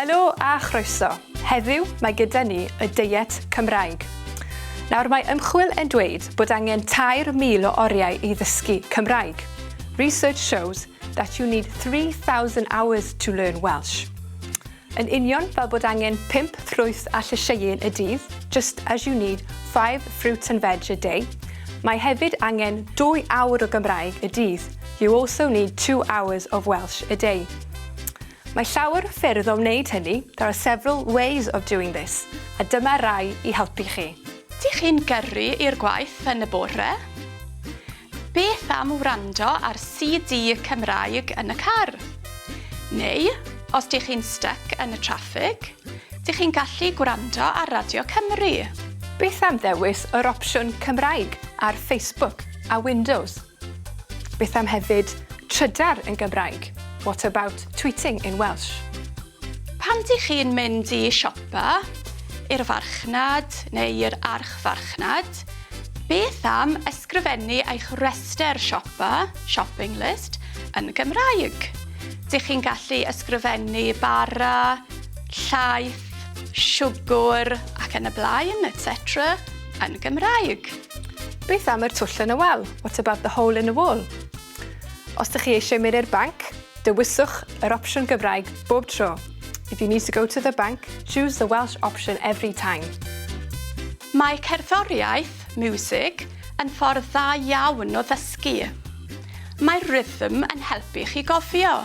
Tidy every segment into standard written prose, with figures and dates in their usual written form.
Helo a chroeso. Heddiw mae gyda ni y deiet Cymraeg. Nawr mae ymchwil yn dweud bod angen 3,000 o oriau i ddysgu Cymraeg. Research shows that you need 3,000 hours to learn Welsh. Yn union fel bod angen 5 ffrwyth a llysieuyn y dydd, just as you need 5 fruits and veg a day, mae hefyd angen 2 awr o Gymraeg y dydd, you also need 2 hours of Welsh a day. Mae llawer o ffyrdd o wneud hynny, there are several ways of doing this, a dyma rai i helpu chi. Dych chi'n gyrru i'r gwaith yn y bore? Beth am wrando ar CD Cymraeg yn y car? Neu, os dych chi'n styc yn y traffig, dych chi'n gallu gwrando ar Radio Cymru. Beth am ddewis yr opsiwn Cymraeg ar Facebook a Windows? Beth am hefyd trydar yn Gymraeg? What about tweeting in Welsh? Pan dych chi'n mynd i siopa, i'r farchnad neu i'r archfarchnad, beth am ysgrifennu eich rhestr siopa, shopping list, yn Gymraeg? Dych chi'n gallu ysgrifennu bara, llaeth, siwgwr ac yn y blaen, etc. yn Gymraeg. Beth am yr twll yn y wal? What about the hole in the wall? Os ydych chi eisiau mynd i'r banc, dewiswch yr opsiwn Gymraeg bob tro. If you need to go to the bank, choose the Welsh option every time. Mae cerddoriaeth, music, yn ffordd dda iawn o ddysgu. Mae rhythm yn helpu chi gofio.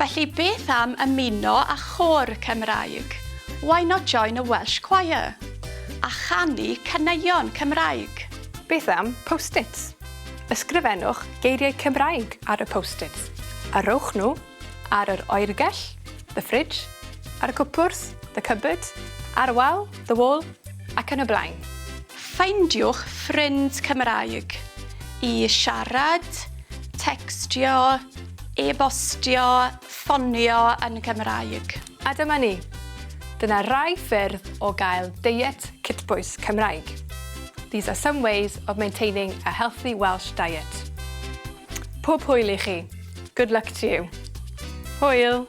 Felly beth am ymuno â chôr Cymraeg? Why not join a Welsh choir? A chanu caneuon Cymraeg? Beth am post-its? Ysgrifennwch geiriau Cymraeg ar y post-its a rhowch nhw ar yr oergell, the fridge, ar y cwpwrdd, the cupboard, ar y wal, the wall, ac yn y blaen. Ffeindiwch ffrind Cymraeg i siarad, tecstio, e-bostio, ffonio yn Gymraeg. A dyma ni. Dyna rai ffyrdd o gael deiet cytbwys Cymraeg. These are some ways of maintaining a healthy Welsh diet. Pob hwyl i chi. Good luck to you. Hwyl!